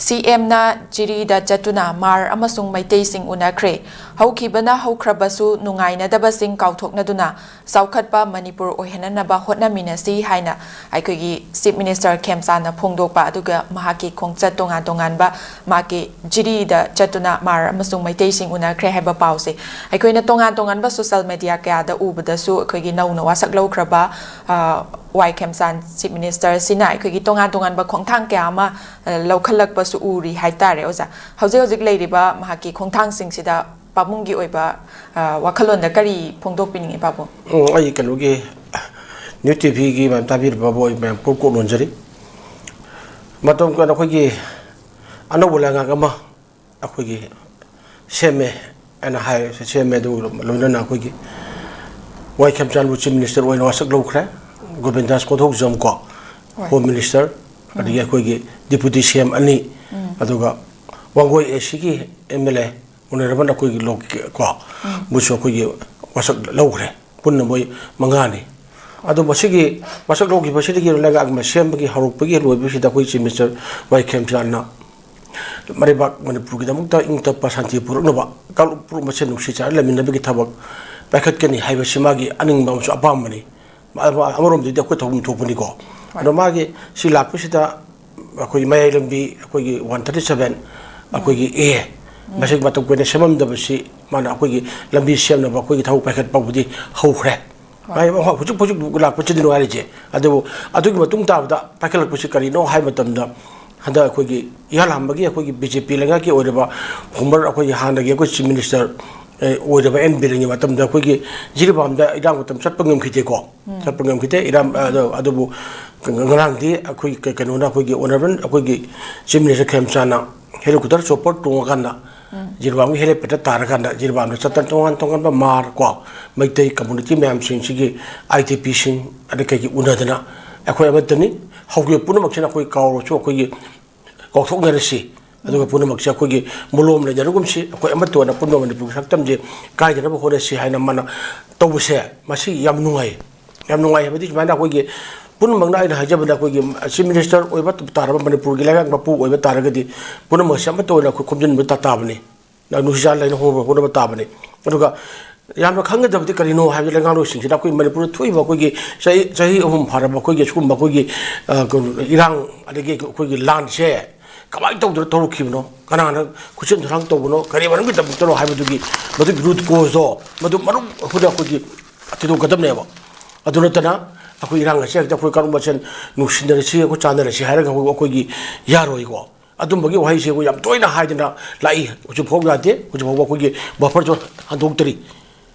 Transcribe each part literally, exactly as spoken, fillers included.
ꯁꯤ ꯑꯦꯝꯅ ꯖꯤꯔꯤꯗ ꯆꯠꯇꯨꯅ ꯃꯥꯔ ꯑꯃꯁꯨꯡ ꯃꯩꯇꯩꯁꯤꯡ ꯎꯅꯈ꯭ꯔꯦ꯫ ꯍꯧꯈꯤꯕꯅ ꯍꯧꯈ꯭ꯔꯕꯁꯨ ꯅꯨꯡꯉꯥꯏꯅꯗꯕꯁꯤꯡ ꯀꯥꯎꯊꯣꯛꯅꯗꯨꯅ ꯆꯥꯎꯈꯠꯄ ꯃꯅꯤꯄꯨꯔ ꯑꯣꯏꯍꯟꯅꯅꯕ ꯍꯣꯠꯅꯃꯤꯟꯅꯁꯤ ꯍꯥꯏꯅ ꯑꯩꯈꯣꯏꯒꯤ Chief Minister ꯈꯦꯝꯆꯥꯟꯅ ꯐꯣꯡꯗꯣꯛꯄ, ꯑꯗꯨꯒ ꯃꯍꯥꯛꯀꯤ ꯈꯣꯡꯆꯠ ꯇꯣꯉꯥꯟ ꯇꯣꯉꯥꯟꯕ ꯃꯍꯥꯛꯀꯤ ꯖꯤꯔꯤꯗ ꯆꯠꯇꯨꯅ ꯃꯥꯔ ꯑꯃꯁꯨꯡ ꯃꯩꯇꯩꯁꯤꯡ ꯎꯅꯈ꯭ꯔꯦ ꯍꯥꯏꯕ ꯄꯥꯎꯁꯦ ꯑꯩꯈꯣꯏꯅ ꯇꯣꯉꯥꯟ ꯇꯣꯉꯥꯟꯕ social media ꯀꯌꯥꯗ ꯎꯕꯗꯁꯨ ꯑꯩꯈꯣꯏꯒꯤ ꯅꯧꯅ ꯋꯥꯁꯛ ꯂꯧꯈ꯭ꯔꯕ, ꯑ, ꯋꯥꯏ ꯈꯦꯝꯆꯥꯟ Chief Minister ꯁꯤꯅ ꯑꯩꯈꯣꯏꯒꯤ ꯇꯣꯉꯥꯟ ꯇꯣꯉꯥꯟꯕ ꯈꯣꯡꯊꯥꯡ ꯀꯌꯥ ꯑꯃ, ꯑ, ꯂꯧꯈꯠꯂꯛꯄꯁꯨ ꯎꯔꯤ ꯍꯥꯏꯇꯥꯔꯦ ꯑꯣꯖꯥ꯫ ꯍꯧꯖꯤꯛ ꯍꯧꯖꯤꯛ ꯂꯩꯔꯤꯕ ꯃꯍꯥꯛꯀꯤ ꯈꯣꯡꯊꯥꯡꯁꯤꯡꯁꯤꯗ ꯄꯥꯕꯨꯡꯒꯤ ꯑꯣꯏꯕ, ꯑ, ꯋꯥꯈꯜꯂꯣꯟꯗ ꯀꯔꯤ ꯐꯣꯡꯗꯣꯛꯄꯤꯅꯤꯡꯉꯤ ꯄꯥꯕꯨꯡ? ꯎꯝ, ꯑꯩ ꯀꯩꯅꯣꯒꯤ New T Vꯒꯤ ꯃꯌꯥꯝ ꯇꯥꯕꯤꯔꯤꯕ ꯃꯌꯥꯝ ꯀꯣꯛ ꯀꯣꯛ ꯂꯣꯟꯖꯔꯤ꯫ ꯃꯇꯝ ꯀꯨꯏꯅ ꯑꯩꯈꯣꯏꯒꯤ ꯑꯅꯧꯕ ꯂꯩꯉꯥꯛ ꯑꯃ ꯑꯩꯈꯣꯏꯒꯤ ꯁꯦꯝꯃꯦ ꯍꯥꯏꯅ ꯍꯥꯏ, ꯁꯦꯝꯃꯦ, ꯑꯗꯨꯒ ꯂꯣꯏꯅꯅ ꯑꯩꯈꯣꯏꯒꯤ ꯋꯥꯏ ꯈꯦꯝꯆꯥꯟꯕꯨ Chief Minister ꯑꯣꯏꯅ ꯋꯥꯁꯛ ꯂꯧꯈ꯭ꯔꯦ꯫ ꯒꯣꯕꯤꯟꯗꯥꯁ ꯀꯣꯊꯧꯖꯝ ꯀꯣ, ꯍꯣꯏ꯫ Home Minister, ꯎꯝ꯫ ꯑꯗꯒꯤ ꯑꯩꯈꯣꯏꯒꯤ Deputy C M ꯑꯅꯤ, ꯎꯝ꯫ ꯑꯗꯨꯒ Wangoi A Cꯒꯤ M L A Honourable ꯑꯩꯈꯣꯏꯒꯤ ꯂꯣꯛ ꯀꯣ, ꯎꯝ꯫ ꯕꯨꯁꯨ ꯑꯩꯈꯣꯏꯒꯤ ꯋꯥꯁꯛ ꯂꯧꯈ꯭ꯔꯦ꯫ ꯄꯨꯟꯅ ꯃꯣꯏ ꯃꯉꯥꯅꯤ꯫ ꯑꯗꯣ ꯃꯁꯤꯒꯤ ꯋꯥꯁꯛ ꯂꯧꯈꯤꯕꯁꯤꯗꯒꯤ ꯂꯩꯉꯥꯛ ꯑꯃ ꯁꯦꯝꯕꯒꯤ ꯍꯧꯔꯛꯄꯒꯤ ꯂꯣꯏꯕꯁꯤꯗ ꯑꯩꯈꯣꯏ Chief Minister ꯋꯥꯏ ꯈꯦꯝꯆꯥꯟꯅ ꯃꯔꯩꯕꯥꯛ ꯃꯅꯤꯄꯨꯔꯒꯤꯗꯃꯛꯇ ꯏꯪ ꯇꯞꯄ ꯁꯥꯟꯇꯤ ꯄꯨꯔꯛꯅꯕ, ꯀꯥꯡꯂꯨꯞ ꯐꯨꯔꯨꯞ ꯃꯁꯦꯟ ꯅꯨꯡꯁꯤ ꯆꯥꯟꯅ ꯂꯩꯃꯤꯟꯅꯕꯒꯤ ꯊꯕꯛ ꯄꯥꯏꯈꯠꯀꯅꯤ ꯍꯥꯏꯕꯁꯤ ꯃꯥꯒꯤ ꯑꯅꯤꯡꯕ ꯑꯃꯁꯨꯡ ꯑꯄꯥꯝꯕꯅꯤ꯫ ꯑꯃ-, ꯑꯃꯔꯣꯝꯗꯗꯤ ꯑꯩꯈꯣꯏ ꯊꯧꯐꯝ ꯊꯣꯛꯄꯅꯤꯀꯣ꯫ ꯑꯗꯣ ꯃꯥꯒꯤ ꯁꯤ ꯂꯥꯛꯄꯁꯤꯗ ꯑꯩꯈꯣꯏꯒꯤ ꯃꯌꯥꯏ ꯂꯝꯕꯤ, ꯑꯩꯈꯣꯏꯒꯤ one thirty seven, ꯑꯩꯈꯣꯏꯒꯤ A, ꯎꯝ꯫ ꯃꯁꯤ ꯃꯇꯝ ꯀꯨꯏꯅ ꯁꯦꯝꯃꯝꯗꯕꯁꯤ ꯃꯥꯅ ꯑꯩꯈꯣꯏꯒꯤ ꯂꯝꯕꯤ ꯁꯦꯝꯅꯕ ꯑꯩꯈꯣꯏꯒꯤ ꯊꯕꯛ ꯄꯥꯏꯈꯠꯄꯕꯨꯗꯤ ꯍꯧꯈ꯭ꯔꯦ꯫ ꯍꯣꯏ꯫ ꯃꯥꯒꯤ ꯍꯧꯖꯤꯛ ꯍꯧꯖꯤꯛ ꯂꯥꯛꯄꯁꯤꯗꯤ ꯅꯨꯡꯉꯥꯏꯔꯤꯁꯦ꯫ ꯑꯗꯨꯕꯨ ꯑꯗꯨꯒꯤ ꯃꯇꯨꯡ ꯇꯥꯕꯗ ꯄꯥꯏꯈꯠꯂꯛꯄꯁꯤ ꯀꯔꯤꯅꯣ ꯍꯥꯏꯕ ꯃꯇꯝꯗ, ꯍꯟꯗꯛ ꯑꯩꯈꯣꯏꯒꯤ ꯏꯍꯥꯟ ꯍꯥꯟꯕꯒꯤ ꯑꯩꯈꯣꯏꯒꯤ B J P ꯂꯩꯉꯥꯛꯀꯤ ꯑꯣꯏꯔꯤꯕ former ꯑꯩꯈꯣꯏꯒꯤ ꯍꯥꯟꯅꯒꯤ ꯑꯩꯈꯣꯏ Chief Minister, ꯑꯦ, ꯑꯣꯏꯔꯤꯕ N Birenꯒꯤ ꯃꯇꯝꯗ ꯑꯩꯈꯣꯏꯒꯤ ꯖꯤꯔꯤꯕꯥꯝꯗ ꯏꯔꯥꯡ ꯃꯇꯝ ꯆꯠꯄ ꯉꯝꯈꯤꯗꯦꯀꯣ꯫ ꯎꯝ꯫ ꯆꯠꯄ ꯉꯝꯈꯤꯗꯦ꯫ ꯏꯔꯥꯡ, ꯑꯗꯨ, ꯑꯗꯨꯕꯨ ꯉꯔꯥꯡꯗꯤ ꯑꯩꯈꯣꯏ ꯀ-, ꯀꯩꯅꯣꯅ ꯑꯩꯈꯣꯏꯒꯤ Honourable ꯑꯩꯈꯣꯏꯒꯤ Chief Minister ꯈꯦꯝꯆꯥꯟꯅ helicopter chopper ꯇꯣꯡꯉꯀꯥꯟꯗ ꯎꯝ꯫ ꯖꯤꯔꯤꯕꯥꯝꯒꯤ helipad ꯇꯥꯔꯀꯥꯟꯗ ꯖꯤꯔꯤꯕꯥꯝꯗ ꯆꯠꯇꯅ ꯇꯣꯉꯥꯟ ꯇꯣꯉꯥꯟꯕ ꯃꯥꯔ ꯀꯣ, ꯃꯩꯇꯩ community ꯃꯌꯥꯝꯁꯤꯡꯁꯤꯒꯤ I D Pꯁꯤꯡ ꯑꯗꯩ ꯀꯩꯒꯤ ꯎꯅꯗꯅ ꯑꯩꯈꯣꯏ ꯑꯃꯠꯇꯅꯤ꯫ ꯍꯧꯈꯤꯕ ꯄꯨꯝꯅꯃꯛꯁꯤꯅ ꯑꯩꯈꯣꯏ ꯀꯥꯎꯔꯁꯨ ꯑꯩꯈꯣꯏꯒꯤ ꯀꯥꯎꯊꯣꯛꯅꯔꯁꯤ꯫ ꯑꯗꯨꯒ ꯎꯝ꯫ ꯄꯨꯝꯅꯃꯛꯁꯦ ꯑꯩꯈꯣꯏꯒꯤ ꯃꯣꯂꯣꯝ ꯂꯩꯅꯔꯒꯨꯝꯁꯤ꯫ ꯑꯩꯈꯣꯏ ꯑꯃꯠꯇ ꯑꯣꯏꯅ ꯄꯨꯟꯕ ꯃꯅꯤꯄꯨꯔꯒꯤ ꯁꯛꯇꯝꯁꯦ ꯀꯥꯏꯗꯅꯕ ꯍꯣꯠꯅꯁꯤ ꯍꯥꯏꯅ ꯃꯥꯅ ꯇꯧꯕꯁꯦ, ꯃꯁꯤ ꯌꯥꯝ ꯅꯨꯡꯉꯥꯏ꯫ ꯌꯥꯝ ꯅꯨꯡꯉꯥꯏ ꯍꯥꯏꯕꯗꯤ ꯁꯨꯃꯥꯏꯅ ꯑꯩꯈꯣꯏꯒꯤ ꯄꯨꯝꯅꯃꯛꯅ ꯑꯩꯅ ꯍꯥꯏꯖꯕꯗ ꯑꯩꯈꯣꯏꯒꯤ Chief Minister ꯑꯣꯏꯕ ꯇꯥꯔꯕ, ꯃꯅꯤꯄꯨꯔꯒꯤ ꯂꯩꯉꯥꯛ ꯃꯄꯨ ꯑꯣꯏꯕ ꯇꯥꯔꯒꯗꯤ ꯄꯨꯝꯅꯃꯛꯁꯦ ꯑꯃꯠꯇ ꯑꯣꯏꯅ ꯑꯩꯈꯣꯏ ꯈꯣꯝꯖꯤꯟꯕ ꯇꯥ-, ꯇꯥꯕꯅꯤ꯫ ꯅꯨꯡꯁꯤ ꯆꯥꯟꯅ ꯂꯩꯅ ꯍꯣꯠꯅꯕ, ꯍꯣꯠꯅꯕ ꯇꯥꯕꯅꯤ꯫ ꯑꯗꯨꯒ ꯌꯥꯝꯅ ꯈꯪꯒꯗꯕꯗꯤ ꯀꯔꯤꯅꯣ ꯍꯥꯏꯕꯗ, ꯂꯩꯉꯥꯛꯂꯣꯏꯁꯤꯡꯁꯤꯗ ꯑꯩꯈꯣꯏ ꯃꯅꯤꯄꯨꯔꯗ ꯊꯣꯛꯏꯕ ꯑꯩꯈꯣꯏꯒꯤ ꯆꯍꯤ, ꯆꯍꯤ ꯑꯍꯨꯝ ꯐꯥꯔꯕ ꯑꯩꯈꯣꯏꯒꯤ ꯁꯤꯒꯨꯝꯕ ꯑꯩꯈꯣꯏꯒꯤ, ꯑ, ꯀꯩꯅꯣ, ꯏꯔꯥꯡ ꯑꯗꯒꯤ ꯑꯩꯈꯣꯏꯒꯤ ꯂꯥꯟꯁꯦ ꯀꯃꯥꯏꯅ ꯇꯧꯗꯅ ꯊꯣꯛꯂꯛꯈꯤꯕꯅꯣ, ꯀꯅꯥꯅ ꯈꯨꯠꯁꯦꯝ ꯊꯧꯔꯥꯡ ꯇꯧꯕꯅꯣ, ꯀꯔꯤ ꯃꯔꯝꯒꯤꯗꯃꯛꯇꯅꯣ ꯍꯥꯏꯕꯗꯨꯒꯤ, ꯃꯗꯨꯒꯤ root cause-ꯇꯣ, ꯃꯗꯨ ꯃꯔꯨ ꯑꯩꯈꯣꯏꯅ ꯑꯩꯈꯣꯏꯒꯤ ꯊꯤꯗꯣꯛꯀꯗꯕꯅꯦꯕ꯫ ꯑꯗꯨ ꯅꯠꯇꯅ ꯑꯩꯈꯣꯏ ꯏꯔꯥꯡ ꯑꯁꯤ ꯍꯦꯛꯇ ꯑꯩꯈꯣꯏ ꯀꯥꯡꯂꯨꯞ ꯃꯁꯦꯟ ꯅꯨꯡꯁꯤꯅꯔꯁꯤ, ꯑꯩꯈꯣꯏ ꯆꯥꯟꯅꯔꯁꯤ ꯍꯥꯏꯔꯒ ꯑꯩꯈꯣꯏ, ꯑꯩꯈꯣꯏꯒꯤ ꯌꯥꯔꯣꯏꯀꯣ꯫ ꯑꯗꯨꯝꯕꯒꯤ ꯋꯥꯍꯩꯁꯦ ꯑꯩꯈꯣꯏ ꯌꯥꯝ ꯇꯣꯏꯅ ꯍꯥꯏꯗꯅ ꯂꯥꯛꯏ꯫ ꯍꯧꯖꯤꯛ ꯐꯥꯎ ꯌꯥꯗꯦ꯫ ꯍꯧꯖꯤꯛ ꯐꯥꯎꯕ ꯑꯩꯈꯣꯏꯒꯤ buffer zone ꯍꯟꯗꯣꯛꯇ꯭ꯔꯤ,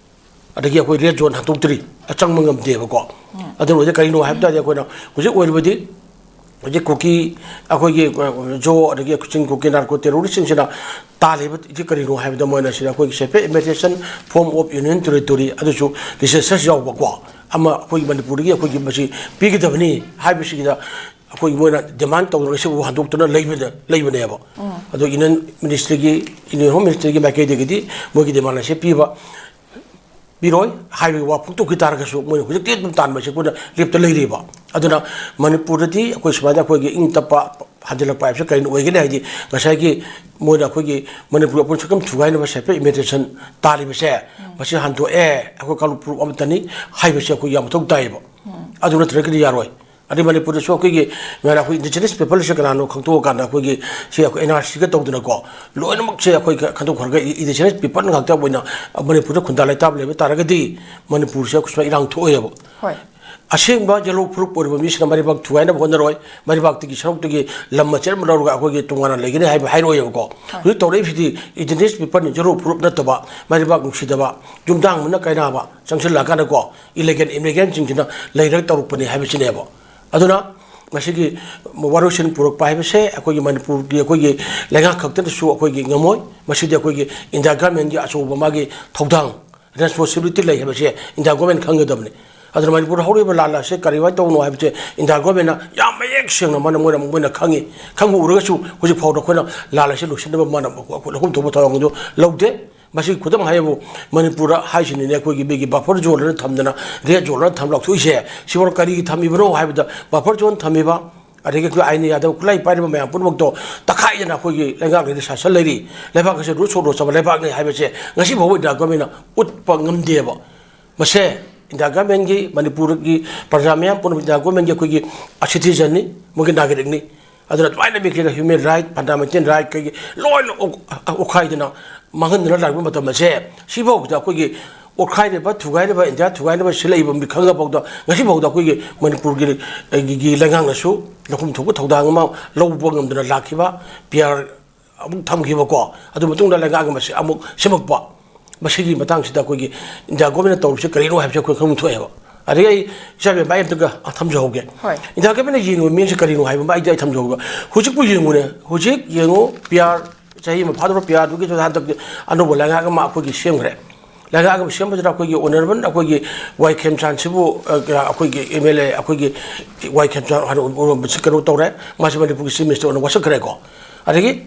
ꯑꯗꯒꯤ ꯑꯩꯈꯣꯏ red zone ꯍꯟꯗꯣꯛꯇ꯭ꯔꯤ, ꯑ, ꯆꯪꯕ ꯉꯝꯗꯦꯕꯀꯣ꯫ ꯑꯗꯨꯅ ꯍꯧꯖꯤꯛ ꯀꯔꯤꯅꯣ ꯍꯥꯏꯕ ꯇꯥꯔꯗꯤ, ꯑꯩꯈꯣꯏꯅ ꯍꯧꯖꯤꯛ ꯑꯣꯏꯔꯤꯕꯗꯤ ꯍꯧꯖꯤꯛ ꯀꯨꯀꯤ, ꯑꯩꯈꯣꯏꯒꯤ, ꯑ, ꯖꯣ, ꯑꯗꯒꯤ ꯀꯛꯆꯤꯡ ꯀꯨꯀꯤ narco terrorist-ꯁꯤꯡꯁꯤꯅ ꯇꯥꯜꯂꯤꯕ ꯁꯤ ꯀꯔꯤꯅꯣ ꯍꯥꯏꯕꯗ, ꯃꯣꯏꯅ ꯁꯤꯗ ꯑꯩꯈꯣꯏꯒꯤ separate administration form of Union Territory, ꯑꯗꯨꯁꯨ census ꯌꯥꯎꯕꯀꯣ, ꯑꯃ ꯑꯩꯈꯣꯏꯒꯤ ꯃꯅꯤꯄꯨꯔꯗꯒꯤ ꯑꯩꯈꯣꯏꯒꯤ ꯃꯁꯤ ꯄꯤꯒꯗꯕꯅꯤ ꯍꯥꯏꯕꯁꯤꯗ ꯑꯩꯈꯣꯏ ꯃꯣꯏꯅ demand ꯇꯧꯗꯅ ꯉꯁꯤꯐꯥꯎ ꯍꯟꯗꯣꯛꯇꯅ ꯂꯩꯕꯗ, ꯂꯩꯕꯅꯦꯕ꯫ ꯑꯗꯣ Union Ministry-ꯒꯤ, Union Home Ministry-ꯒꯤ ꯃꯥꯏꯀꯩꯗꯒꯤꯗꯤ ꯃꯣꯏꯒꯤ demand ꯑꯁꯦ ꯄꯤꯕ ꯄꯤꯔꯣꯏ ꯍꯥꯏꯕꯒꯤ ꯋꯥ ꯐꯣꯡꯗꯣꯛꯈꯤ ꯇꯥꯔꯒꯁꯨ, ꯃꯣꯏꯅ ꯍꯧꯖꯤꯛꯇꯤ ꯑꯗꯨꯝ ꯇꯥꯟꯕꯁꯦ ꯑꯩꯈꯣꯏꯅ ꯂꯦꯞꯇ ꯂꯩꯔꯤꯕ꯫ ꯑꯗꯨꯅ ꯃꯅꯤꯄꯨꯔꯗꯗꯤ ꯑꯩꯈꯣꯏ ꯁꯨꯃꯥꯏꯅ ꯑꯩꯈꯣꯏꯒꯤ ꯏꯪ ꯇꯞꯄ ꯍꯟꯖꯤꯜꯂꯛꯄ ꯍꯥꯏꯕꯁꯦ ꯀꯔꯤꯅ ꯑꯣꯏꯒꯅꯤ? ꯍꯥꯏꯗꯤ ꯉꯁꯥꯏꯒꯤ ꯃꯣꯏꯅ ꯑꯩꯈꯣꯏꯒꯤ ꯃꯅꯤꯄꯨꯔ ꯑꯄꯨꯟ ꯁꯛꯇꯝ ꯊꯨꯒꯥꯏꯅꯕ separate administration ꯇꯥꯜꯂꯤꯕꯁꯦ, ꯃꯁꯤ ꯍꯟꯗꯣꯛꯑꯦ, ꯑꯩꯈꯣꯏ ꯀꯥꯡꯂꯨꯞ ꯐꯨꯔꯨꯞ ꯑꯃꯠꯇꯅꯤ ꯍꯥꯏꯕꯁꯦ ꯑꯩꯈꯣꯏ ꯌꯥꯝ ꯃꯊꯧ ꯇꯥꯏꯌꯦꯕ꯫ ꯑꯗꯨ ꯅꯠꯇ꯭ꯔꯒꯗꯤ ꯌꯥꯔꯣꯏ꯫ ꯑꯗꯩ ꯃꯅꯤꯄꯨꯔꯗꯁꯨ ꯑꯩꯈꯣꯏꯒꯤ, ꯃꯌꯥꯝꯅ ꯑꯩꯈꯣꯏ indigenous people-ꯁꯦ ꯀꯅꯥꯅꯣ ꯈꯪꯗꯣꯛꯑꯀꯥꯟꯗ, ꯑꯩꯈꯣꯏꯒꯤ ꯁꯤ ꯑꯩꯈꯣꯏ N R C-ꯒ ꯇꯧꯗꯅꯀꯣ, ꯂꯣꯏꯅꯃꯛꯁꯦ ꯑꯩꯈꯣꯏ ꯈ-, ꯈꯟꯗꯣꯛꯈ꯭ꯔꯒ ꯏ-, indigenous people ꯉꯥꯛꯇ ꯑꯣꯏꯅ ꯃꯅꯤꯄꯨꯔꯗ ꯈꯨꯟꯗꯥ ꯂꯩꯇꯥꯕ ꯂꯩꯕ ꯇꯥꯔꯒꯗꯤ, ꯃꯅꯤꯄꯨꯔꯁꯦ ꯁꯨꯃꯥꯏꯅ ꯏꯔꯥꯡ ꯊꯣꯛꯑꯣꯏꯕ꯫ ꯍꯣꯏ꯫ ꯑꯁꯦꯡꯕ ꯌꯦꯜꯂꯣ ꯐꯨꯔꯨꯞ ꯑꯣꯏꯔꯤꯕ ꯃꯤꯁꯤꯡꯅ ꯃꯔꯩꯕꯥꯛ ꯊꯨꯒꯥꯏꯅꯕ ꯍꯣꯠꯅꯔꯣꯏ, ꯃꯔꯩꯕꯥꯛꯇꯒꯤ ꯁꯔꯨꯛꯇꯒꯤ ꯂꯝ ꯃꯆꯦꯠ ꯑꯃ ꯂꯧꯔꯒ ꯑꯩꯈꯣꯏꯒꯤ ꯇꯣꯉꯥꯟꯅ ꯂꯩꯒꯅꯤ ꯍꯥꯏꯕ ꯍꯥꯏꯔꯣꯏꯕꯀꯣ꯫ ꯍꯣꯏ꯫ ꯍꯧꯖꯤꯛ ꯇꯧꯔꯛꯏꯁꯤꯗꯤ indigenous people-ꯅ ꯌꯦꯜꯂꯣ ꯐꯨꯔꯨꯞ ꯅꯠꯇꯕ, ꯃꯔꯩꯕꯥꯛ ꯅꯨꯡꯁꯤꯗꯕ, ꯌꯨꯝꯊꯥꯡ ꯃꯅꯨꯡ ꯀꯥꯏꯅꯕ ꯆꯪꯁꯤꯜꯂꯛꯑꯀꯥꯟꯗꯀꯣ, illegal immigrant-ꯁꯤꯡꯁꯤꯅ ꯂꯩꯔꯒ ꯇꯧꯔꯛꯄꯅꯤ ꯍꯥꯏꯕꯁꯤꯅꯦꯕ꯫ ꯑꯗꯨꯅ ꯃꯁꯤꯒꯤ ꯋꯥꯔꯣꯏꯁꯤꯟ ꯄꯨꯔꯛꯄ ꯍꯥꯏꯕꯁꯦ ꯑꯩꯈꯣꯏꯒꯤ ꯃꯅꯤꯄꯨꯔꯒꯤ, ꯑꯩꯈꯣꯏꯒꯤ ꯂꯩꯉꯥꯛ ꯈꯛꯇꯅꯁꯨ ꯑꯩꯈꯣꯏꯒꯤ ꯉꯝꯃꯣꯏ꯫ ꯃꯁꯤꯗꯤ ꯑꯩꯈꯣꯏꯒꯤ India government-ꯀꯤ ꯑꯆꯧꯕ ꯃꯥꯒꯤ ꯊꯧꯗꯥꯡ, responsibility ꯂꯩ ꯍꯥꯏꯕꯁꯦ India government ꯈꯪꯒꯗꯕꯅꯤ꯫ ꯑꯗꯨꯅ ꯃꯅꯤꯄꯨꯔꯗ ꯍꯧꯔꯤꯕ ꯂꯥꯟ ꯑꯁꯦ ꯀꯔꯤꯃꯥꯏꯅ ꯇꯧꯕꯅꯣ ꯍꯥꯏꯕꯁꯦ India government-ꯅ ꯌꯥꯝ ꯃꯌꯦꯛ ꯁꯦꯡꯅ ꯃꯥꯅ, ꯃꯣꯏꯅ, ꯃꯣꯏꯅ ꯈꯪꯉꯤ꯫ ꯈꯪꯕ ꯎꯔꯒꯁꯨ ꯍꯧꯖꯤꯛ ꯐꯥꯎꯗ ꯑꯩꯈꯣꯏꯅ ꯂꯥꯟ ꯑꯁꯤ ꯂꯣꯏꯁꯤꯟꯅꯕ ꯃꯥꯅ ꯂꯧꯐꯝ ꯊꯣꯛꯄ ꯊꯧꯔꯥꯡ ꯑꯗꯨ ꯂꯧꯗꯦ꯫ ꯃꯁꯤ ꯈꯨꯗꯝ ꯍꯥꯏꯕꯨ, ꯃꯅꯤꯄꯨꯔꯗ ꯍꯥꯏꯁꯤꯅꯤꯅꯦ, ꯑꯩꯈꯣꯏꯒꯤ ꯃꯤꯒꯤ buffer zone ꯑꯅ ꯊꯝꯗꯅ, red zone ꯑꯅ ꯊꯝ ꯂꯥꯎꯊꯣꯛꯏꯁꯦ꯫ ꯁꯤꯐꯥꯎ ꯀꯔꯤꯒꯤ ꯊꯝꯃꯤꯕꯅꯣ ꯍꯥꯏꯕꯗ, buffer zone ꯊꯝꯃꯤꯕ, ꯑꯗꯒꯤ ꯑꯩꯈꯣꯏ ꯑꯥꯏꯟ ꯌꯥꯗꯕ ꯈꯨꯠꯂꯥꯏ ꯄꯥꯏꯔꯤꯕ ꯃꯌꯥꯝ ꯄꯨꯝꯅꯃꯛꯇꯣ ꯇꯛꯈꯥꯏꯗꯅ ꯑꯩꯈꯣꯏꯒꯤ ꯂꯩꯉꯥꯛꯅꯗꯤ ꯁꯥꯁꯟ ꯂꯩꯔꯤ꯫ ꯂꯩꯕꯥꯛ ꯑꯁꯤ ꯔꯨꯠ ꯁꯣꯠ ꯔꯣꯠ ꯆꯠꯄ ꯂꯩꯕꯥꯛꯅꯤ ꯍꯥꯏꯕꯁꯦ ꯉꯁꯤ ꯐꯥꯎꯕ ꯏꯟꯗꯤꯌꯥ ꯒꯣꯔꯃꯦꯟꯅ ꯎꯠꯄ ꯉꯝꯗꯦꯕ꯫ ꯃꯁꯦ ꯏꯟꯗꯤꯌꯥ ꯒꯣꯔꯃꯦꯟꯒꯤ, ꯃꯅꯤꯄꯨꯔꯒꯤ ꯄ꯭ꯔꯖꯥ ꯃꯌꯥꯝ ꯄꯨꯝꯅꯃꯛ ꯏꯟꯗꯤꯌꯥ ꯒꯣꯔꯃꯦꯟꯒꯤ ꯑꯩꯈꯣꯏꯒꯤ citizenꯅꯤ, ꯃꯣꯏꯒꯤ ꯅꯥꯒꯔꯤꯛꯅꯤ꯫ ꯑꯗꯨꯅ ꯑꯗꯨꯃꯥꯏꯅ ꯃꯤꯒꯤ human right, fundamental right ꯀꯩꯒꯤ ꯂꯣꯏꯅ ꯑꯣꯛ-, ꯑꯣꯛꯈꯥꯏꯗꯅ ꯃꯥꯡꯍꯟꯗꯅ ꯂꯥꯛꯄ ꯃꯇꯝ ꯑꯁꯦ, ꯁꯤꯐꯥꯎꯗ ꯑꯩꯈꯣꯏꯒꯤ ꯑꯣꯠꯈꯥꯏꯔꯤꯕ, ꯊꯨꯒꯥꯏꯔꯤꯕ, ꯏꯟꯗꯤꯌꯥ ꯊꯨꯒꯥꯏꯅꯕ ꯁꯤꯜꯂꯛꯏꯕ ꯃꯤꯈꯜ ꯐꯥꯎꯗ ꯉꯁꯤ ꯐꯥꯎꯗ ꯑꯩꯈꯣꯏꯒꯤ ꯃꯅꯤꯄꯨꯔꯒꯤ, ꯑꯩꯒꯤ ꯂꯩꯉꯥꯛꯅꯁꯨ ꯂꯧꯐꯝ ꯊꯣꯛꯄ ꯊꯧꯗꯥꯡ ꯑꯃ ꯂꯧꯕ ꯉꯝꯗꯅ ꯂꯥꯛꯈꯤꯕ꯫ ꯄꯤ ꯑꯥꯔ ꯑꯃꯨꯛ ꯊꯝꯈꯤꯕꯀꯣ, ꯑꯗꯨ ꯃꯇꯨꯡꯗ ꯂꯩꯉꯥꯛ ꯑꯃ ꯑꯃꯨꯛ ꯁꯦꯝꯃꯛꯄ꯫ ꯃꯁꯤꯒꯤ ꯃꯇꯥꯡꯁꯤꯗ ꯑꯩꯈꯣꯏꯒꯤ ꯏꯟꯗꯤꯌꯥ ꯒꯣꯔꯃꯦꯟꯅ ꯇꯧꯔꯤꯁꯦ ꯀꯔꯤꯅꯣ ꯍꯥꯏꯕꯁꯦ ꯑꯩꯈꯣꯏ ꯈꯪꯐꯝ ꯊꯣꯛꯑꯦꯕ꯫ ꯑꯗꯒꯤ ꯑꯩ ꯏꯆꯥ ꯏꯕꯦꯝꯃ, ꯑꯩ ꯑꯝꯇꯒ ꯊꯝꯖꯍꯧꯒꯦ꯫ ꯍꯣꯏ꯫ ꯏꯟꯗꯤꯌꯥ ꯒꯣꯔꯃꯦꯟꯅ ꯌꯦꯡꯉꯤꯕ ꯃꯤꯠꯌꯦꯡꯁꯦ ꯀꯔꯤꯅꯣ ꯍꯥꯏꯕ ꯑꯃ ꯑꯩꯗꯤ ꯑꯩ ꯊꯝꯖꯍꯧꯒꯦ꯫ ꯍꯧꯖꯤꯛꯄꯨ ꯌꯦꯡꯉꯨꯅꯦ, ꯍꯧꯖꯤꯛ ꯌꯦꯡꯉꯨ, ꯄꯤ ꯑꯥꯔ ꯆꯍꯤ ꯑꯃ ꯐꯥꯗꯧꯔ, ꯄꯤ ꯑꯥꯔꯗꯨꯒꯤ ꯍꯟꯗꯛ ꯑꯅꯧꯕ ꯂꯩꯉꯥꯛ ꯑꯃ ꯑꯩꯈꯣꯏꯒꯤ ꯁꯦꯝꯈ꯭ꯔꯦ꯫ ꯂꯩꯉꯥꯛ ꯑꯃ ꯁꯦꯝꯕꯁꯤꯗ ꯑꯩꯈꯣꯏꯒꯤ ꯑꯣꯅꯔꯦꯕꯜ ꯑꯩꯈꯣꯏꯒꯤ ꯋꯥꯏ ꯈꯦꯝꯆꯥꯟꯁꯤꯕꯨ, ꯑ, ꯑꯩꯈꯣꯏꯒꯤ ꯑꯦꯝ ꯑꯦꯜ ꯑꯦ ꯑꯩꯈꯣꯏꯒꯤ ꯋꯥꯏ ꯈꯦꯝꯆꯥꯟ ꯍꯥꯏꯅ ꯀꯩꯅꯣ ꯇꯧꯔꯦ꯫ ꯃꯥꯁꯤ ꯃꯅꯤꯄꯨꯔꯒꯤ ꯆꯤꯐ ꯃꯤꯅꯤꯁꯇꯔ ꯑꯣꯏꯅ ꯋꯥꯁꯛꯈ꯭ꯔꯦꯀꯣ꯫ ꯑꯗꯒꯤ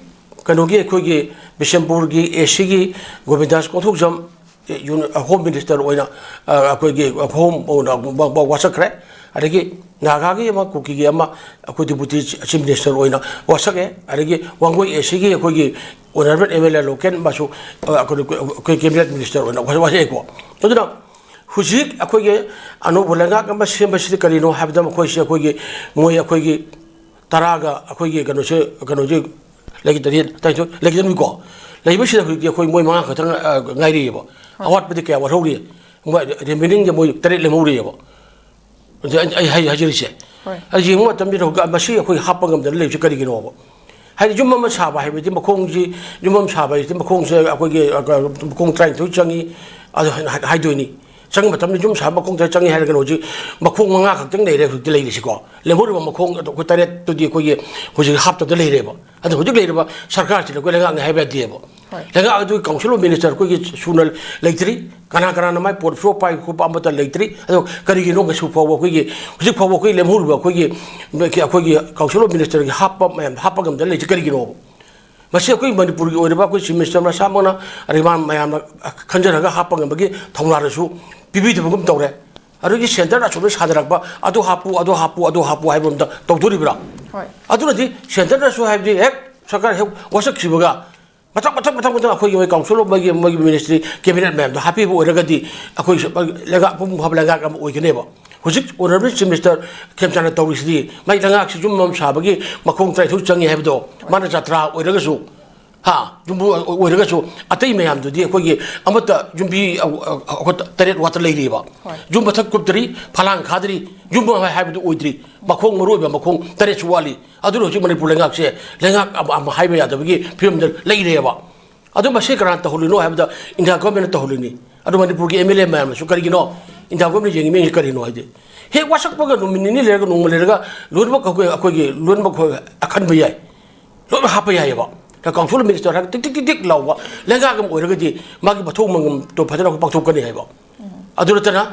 ꯀꯩꯅꯣꯒꯤ, ꯑꯩꯈꯣꯏꯒꯤ ꯕꯤꯁꯦꯝꯄꯨꯔꯒꯤ ꯑꯦ ꯁꯤꯒꯤ ꯒꯣꯕꯤꯟꯗꯥꯁ ꯀꯣꯟꯊꯧꯖꯝ, ꯑꯦ, ꯌꯨꯅ-, ꯍꯣꯝ ꯃꯤꯅꯤꯁꯇꯔ ꯑꯣꯏꯅ, ꯑ, ꯑꯩꯈꯣꯏꯒꯤ ꯍꯣꯝ ꯑꯣꯏꯅ ꯋꯥ-, ꯋꯥ-, ꯋꯥꯁꯛꯈ꯭ꯔꯦ꯫ ꯑꯗꯒꯤ ꯅꯥꯒꯥꯒꯤ ꯑꯃ, ꯀꯨꯀꯤꯒꯤ ꯑꯃ ꯑꯩꯈꯣꯏ ꯗꯤꯄꯨꯇꯤ ꯆꯤꯐ ꯃꯤꯅꯤꯁꯇꯔ ꯑꯣꯏꯅ ꯋꯥꯁꯛꯑꯦ꯫ ꯑꯗꯒꯤ ꯋꯥꯡꯒꯣꯏ ꯑꯦ ꯁꯤꯒꯤ ꯑꯩꯈꯣꯏꯒꯤ honourable M L A local ꯃꯥꯁꯨ, ꯑ, ꯑꯩꯈꯣꯏ, ꯑꯩꯈꯣꯏ ꯀꯦꯕꯤꯅꯦꯠ ꯃꯤꯅꯤꯁꯇꯔ ꯑꯣꯏꯅ ꯋꯥ-, ꯋꯥꯁꯛꯑꯦꯀꯣ꯫ ꯑꯗꯨꯅ ꯍꯧꯖꯤꯛ ꯑꯩꯈꯣꯏꯒꯤ ꯑꯅꯧꯕ ꯂꯩꯉꯥꯛ ꯑꯃ ꯁꯦꯝꯕꯁꯤꯗ ꯀꯔꯤꯅꯣ ꯍꯥꯏꯕꯗ, ꯃꯈꯣꯏꯁꯤ ꯑꯩꯈꯣꯏꯒꯤ, ꯃꯣꯏ ꯑꯩꯈꯣꯏꯒꯤ ꯇꯔꯥꯒ ꯑꯩꯈꯣꯏꯒꯤ ꯀꯩꯅꯣꯁꯦ, ꯀꯩꯅꯣꯁꯦ ꯂꯩꯈꯤꯗ꯭ꯔꯤ, ꯇꯔꯥꯅꯤꯊꯣꯏ ꯂꯩꯈꯤꯗ꯭ꯔꯤꯕꯀꯣ꯫ ꯂꯩꯕꯁꯤꯗ ꯍꯧꯖꯤꯛꯇꯤ ꯑꯩꯈꯣꯏ ꯃꯣꯏ ꯃꯉꯥ ꯈꯛꯇꯪ, ꯑ, ꯉꯥꯏꯔꯤꯑꯕ꯫ ꯍꯣꯏ꯫ ꯑꯋꯥꯠꯄꯗꯤ ꯀꯌꯥ ꯋꯥꯠꯍꯧꯔꯤ? ꯃꯣꯏ ꯔꯤꯃꯦꯅꯤꯡꯁꯦ ꯃꯣꯏ ꯇꯔꯦꯠ ꯂꯦꯝꯍꯧꯔꯤꯑꯕ꯫ ꯑꯗꯨ ꯑꯩ, ꯑꯩ ꯍꯥꯏ-, ꯍꯥꯏꯖꯔꯤꯁꯦ꯫ ꯍꯣꯏ꯫ ꯑꯩ ꯌꯦꯡꯕ ꯃꯇꯝꯗ ꯍꯧꯖꯤꯛ ꯃꯁꯤ ꯑꯩꯈꯣꯏ ꯍꯥꯞꯄ ꯉꯝꯗꯅ ꯂꯩꯕꯁꯤ ꯀꯔꯤꯒꯤꯅꯣꯕ? ꯍꯥꯏꯗꯤ ꯌꯨꯝ ꯑꯃ ꯁꯥꯕ ꯍꯥꯏꯕꯗꯤ ꯃꯈꯣꯡꯁꯤ, ꯌꯨꯝ ꯑꯃ ꯁꯥꯕ ꯍꯥꯏꯕꯗꯤ ꯃꯈꯣꯡꯁꯦ ꯑꯩꯈꯣꯏꯒꯤ, ꯑ, ꯃꯈꯣꯡ ꯇꯔꯥꯅꯤꯊꯣꯏ ꯆꯪꯉꯤ, ꯑꯗꯨ ꯍꯥꯏ-, ꯍꯥꯏ-, ꯍꯥꯏꯗꯣꯏꯅꯤ꯫ ꯆꯪꯕ ꯃꯇꯝꯗ ꯌꯨꯝ ꯁꯥꯕ ꯃꯈꯣꯡ ꯇꯔꯦꯠ ꯆꯪꯉꯤ ꯍꯥꯏꯔꯒꯅ ꯍꯧꯖꯤꯛ ꯃꯈꯣꯡ ꯃꯉꯥ ꯈꯛꯇꯪ ꯂꯩꯔꯦ ꯍꯧꯖꯤꯛꯇꯤ ꯂꯩꯔꯤꯁꯤꯀꯣ꯫ ꯂꯦꯝꯍꯧꯔꯤꯕ ꯃꯈꯣꯡ ꯑꯗꯣ ꯑꯩꯈꯣꯏ ꯇꯔꯦꯠꯇꯨꯗꯤ ꯑꯩꯈꯣꯏꯒꯤ ꯍꯧꯖꯤꯛ ꯍꯥꯞꯇꯕꯗ ꯂꯩꯔꯦꯕ꯫ ꯑꯗꯣ ꯍꯧꯖꯤꯛ ꯂꯩꯔꯤꯕ ꯁꯔꯀꯥꯔꯁꯤꯅ ꯑꯩꯈꯣꯏ ꯂꯩꯉꯥꯛꯅꯤ ꯍꯥꯏꯕ ꯌꯥꯗꯦꯕ꯫ ꯍꯣꯏ꯫ ꯂꯩꯉꯥꯛ ꯑꯗꯨꯒꯤ council of minister ꯑꯩꯈꯣꯏꯒꯤ ꯁꯨꯅ ꯂꯩꯇ꯭ꯔꯤ꯫ ꯀꯅꯥ ꯀꯅꯥꯅ ꯃꯥꯏ portfolio ꯄꯥꯏ ꯈꯣꯠꯄ ꯑꯃꯠꯇ ꯂꯩꯇ꯭ꯔꯤ꯫ ꯑꯗꯣ ꯀꯔꯤꯒꯤꯅꯣ ꯉꯁꯤ ꯐꯥꯎꯕ ꯑꯩꯈꯣꯏꯒꯤ, ꯍꯧꯖꯤꯛ ꯐꯥꯎꯕ ꯑꯩꯈꯣꯏ ꯂꯦꯝꯍꯧꯔꯤꯕ ꯑꯩꯈꯣꯏꯒꯤ, ꯑꯩꯈꯣꯏꯒꯤ council of ministerꯒꯤ ꯍꯥꯞꯄ ꯃꯌꯥꯝ ꯍꯥꯞꯄ ꯉꯝꯗꯅ ꯂꯩꯁꯤ ꯀꯔꯤꯒꯤꯅꯣꯕ? ꯃꯁꯤ ꯑꯩꯈꯣꯏ ꯃꯅꯤꯄꯨꯔꯒꯤ ꯑꯣꯏꯔꯤꯕ ꯑꯩꯈꯣꯏ Chief Minister ꯃꯁꯥꯃꯛꯅ ꯑꯔꯤꯕ ꯃꯌꯥꯝꯅ ꯈꯟꯖꯔꯒ ꯍꯥꯞꯄ ꯉꯝꯕꯒꯤ ꯊꯧꯅꯥꯗꯁꯨ ꯄꯤꯕꯤꯗꯕꯒꯨꯝ ꯇꯧꯔꯦ꯫ ꯑꯗꯨꯒꯤ centre ꯅ ꯑꯁꯣꯝꯗ ꯁꯥꯅꯔꯛꯄ, "ꯑꯗꯨ ꯍꯥꯞꯄꯨ, ꯑꯗꯨ ꯍꯥꯞꯄꯨ, ꯑꯗꯨ ꯍꯥꯞꯄꯨ" ꯍꯥꯏꯕ ꯑꯝꯇ ꯇꯧꯗꯣꯔꯤꯕ꯭ꯔꯥ? ꯍꯣꯏ꯫ ꯑꯗꯨꯅꯗꯤ centre ꯅꯁꯨ ꯍꯥꯏꯕꯗꯤ ꯍꯦꯛ ꯁꯔꯀꯥꯔ ꯍꯦꯛ ꯋꯥꯁꯛꯈꯤꯕꯒ ꯃꯊꯪ ꯃꯊꯪ ꯃꯊꯪ ꯃꯊꯪ ꯑꯩꯈꯣꯏꯒꯤ ꯃꯣꯏ council ꯑꯃꯒꯤ ꯃꯣꯏꯒꯤ ministry cabinet ꯃꯌꯥꯝꯗꯣ ꯍꯥꯞꯄꯤꯕ ꯑꯣꯏꯔꯒꯗꯤ ꯑꯩꯈꯣꯏ ꯂꯩꯉꯥꯛ ꯃꯄꯨꯡ ꯐꯥꯕ ꯂꯩꯉꯥꯛ ꯑꯃ ꯑꯣꯏꯒꯅꯦꯕ꯫ ꯍꯧꯖꯤꯛ Honourable Chief Minister ꯈꯦꯝꯆꯥꯟꯅ ꯇꯧꯔꯤꯁꯤꯗꯤ ꯃꯥꯏ ꯂꯩꯉꯥꯛꯁꯤ ꯌꯨꯝ ꯑꯃ ꯁꯥꯕꯒꯤ ꯃꯈꯣꯡ ꯇꯔꯥꯅꯤꯊꯣꯏ ꯆꯪꯉꯤ ꯍꯥꯏꯕꯗꯣ, ꯃꯥꯅ ꯖꯇ꯭ꯔꯥ ꯑꯣꯏꯔꯒꯁꯨ, ꯍꯥ, ꯌꯨꯝꯕꯨ ꯑꯣꯏꯔꯒꯁꯨ ꯑꯇꯩ ꯃꯌꯥꯝꯗꯨꯗꯤ ꯑꯩꯈꯣꯏꯒꯤ ꯑꯃꯠꯇ ꯌꯨꯝꯕꯤ, ꯑ, ꯑ, ꯑꯩꯈꯣꯏ ꯇꯔꯦꯠ ꯋꯥꯠꯇ ꯂꯩꯔꯤꯕ꯫ ꯍꯣꯏ꯫ ꯌꯨꯝ ꯃꯊꯛ ꯀꯨꯞꯇ꯭ꯔꯤ, ꯐꯂꯥꯡ ꯈꯥꯗ꯭ꯔꯤ, ꯌꯨꯝ ꯍꯥꯏꯕꯗꯨ ꯑꯣꯏꯗ꯭ꯔꯤ꯫ ꯃꯈꯣꯡ, ꯃꯔꯨ ꯑꯣꯏꯕ ꯃꯈꯣꯡ ꯇꯔꯦꯠꯁꯨ ꯋꯥꯠꯂꯤ꯫ ꯑꯗꯨꯅ ꯍꯧꯖꯤꯛ ꯃꯅꯤꯄꯨꯔ ꯂꯩꯉꯥꯛꯁꯦ ꯂꯩꯉꯥꯛ ꯑꯃ, ꯑꯃ ꯍꯥꯏꯕ ꯌꯥꯗꯕꯒꯤ ꯐꯤꯕꯝꯗ ꯂꯩꯔꯦꯕ꯫ ꯑꯗꯨ ꯃꯁꯤ ꯀꯅꯥꯅ ꯇꯧꯍꯜꯂꯤꯅꯣ ꯍꯥꯏꯕꯗ India government ꯅ ꯇꯧꯍꯜꯂꯤꯅꯤ꯫ ꯑꯗꯨ ꯃꯅꯤꯄꯨꯔꯒꯤ M L A ꯃꯌꯥꯝꯅꯁꯨ ꯀꯔꯤꯒꯤꯅꯣ India government ꯅ ꯌꯦꯡꯉꯤ ꯃꯤꯁꯤ ꯀꯔꯤꯅꯣ ꯍꯥꯏꯗꯤ, ꯍꯦꯛ ꯋꯥꯁꯛꯄꯒ ꯅꯨꯃꯤꯠ ꯅꯤꯅꯤ ꯂꯩꯔꯒ, ꯅꯣꯡꯃ ꯂꯩꯔꯒ ꯂꯣꯏꯅꯃꯛ ꯑꯩꯈꯣꯏ, ꯑꯩꯈꯣꯏꯒꯤ ꯂꯣꯏꯅꯃꯛ ꯑꯩꯈꯣꯏ ꯑꯈꯟꯕ ꯌꯥꯏ, ꯂꯣꯏꯅꯃꯛ ꯍꯥꯞꯄ ꯌꯥꯏꯑꯕ꯫ Council minister ꯍꯥꯏꯔꯒ ꯇꯤꯛ ꯇꯤꯛ ꯇꯤꯛ ꯇꯤꯛ ꯂꯥꯎꯕ ꯂꯩꯉꯥꯛ ꯑꯃ ꯑꯣꯏꯔꯒꯗꯤ ꯃꯥꯒꯤ ꯃꯊꯧ ꯃꯉꯝꯗꯣ ꯐꯖꯅ ꯑꯩꯈꯣꯏ ꯄꯥꯡꯊꯣꯛꯀꯅꯤ ꯍꯥꯏꯕ꯫ ꯑꯗꯨ ꯅꯠꯇꯅ,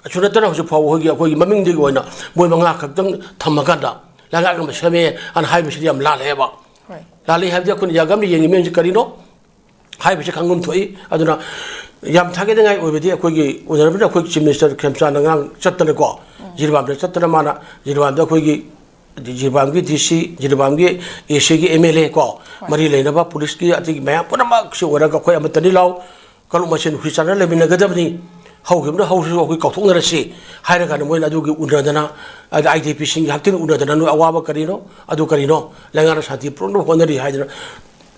ꯑꯁꯨ ꯅꯠꯇꯅ ꯍꯧꯖꯤꯛ ꯐꯥꯎꯕ ꯑꯩꯈꯣꯏꯒꯤ, ꯑꯩꯈꯣꯏꯒꯤ ꯃꯃꯤꯡꯗꯒꯤ ꯑꯣꯏꯅ ꯃꯣꯏ ꯃꯉꯥ ꯈꯛꯇꯪ ꯊꯝꯃꯀꯥꯟꯗ ꯂꯩꯉꯥꯛ ꯑꯃ ꯁꯦꯝꯃꯦ ꯑꯅ ꯍꯥꯏꯕꯁꯤꯗꯤ ꯌꯥꯝ ꯂꯥꯜꯂꯦꯕ꯫ ꯍꯣꯏ꯫ ꯂꯥꯜꯂꯤ ꯍꯥꯏꯕꯗꯤ ꯑꯩꯈꯣꯏꯅ ꯌꯥꯒꯝꯅ ꯌꯦꯡꯉꯤ ꯃꯤꯁꯤ ꯀꯔꯤꯅꯣ ꯍꯥꯏꯕꯁꯤ ꯈꯪꯐꯝ ꯊꯣꯛꯏ꯫ ꯑꯗꯨꯅ ꯌꯥꯝ ꯊꯥꯒꯠꯅꯤꯡꯉꯥꯏ ꯑꯣꯏꯕꯗꯤ ꯑꯩꯈꯣꯏꯒꯤ Honourable ꯑꯩꯈꯣꯏ Chief Minister ꯈꯦꯝꯆꯥꯟꯅ ꯉꯔꯥꯡ ꯆꯠꯇꯅꯀꯣ, ꯖꯤꯔꯤꯕꯥꯝꯗ ꯆꯠꯇꯅ ꯃꯥꯅ ꯖꯤꯔꯤꯕꯥꯝꯗ ꯑꯩꯈꯣꯏꯒꯤ ꯖꯤꯔꯤꯕꯥꯝꯒꯤ D C, ꯖꯤꯔꯤꯕꯥꯝꯒꯤ A C ꯒꯤ M L A ꯀꯣ, ꯃꯔꯤ ꯂꯩꯅꯕ police ꯀꯤ ꯑꯗꯒꯤ ꯃꯌꯥꯝ ꯄꯨꯝꯅꯃꯛꯁꯤ ꯑꯣꯏꯔꯒ ꯑꯩꯈꯣꯏ ꯑꯃꯠꯇꯅꯤ ꯂꯥꯎ, ꯀꯥꯡꯂꯨꯞ ꯃꯁꯦꯟ ꯅꯨꯡꯁꯤ ꯆꯥꯟꯅꯅ ꯂꯩꯃꯤꯟꯅꯒꯗꯕꯅꯤ, ꯍꯧꯈꯤꯕꯅ ꯍꯧꯈꯤꯕ ꯑꯩꯈꯣꯏ ꯀꯥꯎꯊꯣꯛꯅꯔꯁꯤ ꯍꯥꯏꯔ ꯀꯥꯟꯗ ꯃꯣꯏꯅ ꯑꯗꯨꯒꯤ ꯎꯅꯗꯅ, ꯑꯗ I D P ꯁꯤꯡꯒꯤ ꯍꯛꯊꯦꯡꯅ ꯎꯅꯗꯅ ꯅꯣꯏ ꯑꯋꯥꯕ ꯀꯔꯤꯅꯣ, ꯑꯗꯨ ꯀꯔꯤꯅꯣ, ꯂꯩꯉꯥꯛꯅ ꯁꯥꯟꯇꯤ ꯄꯨꯔꯛꯅꯕ ꯍꯣꯠꯅꯔꯤ ꯍꯥꯏꯗꯅ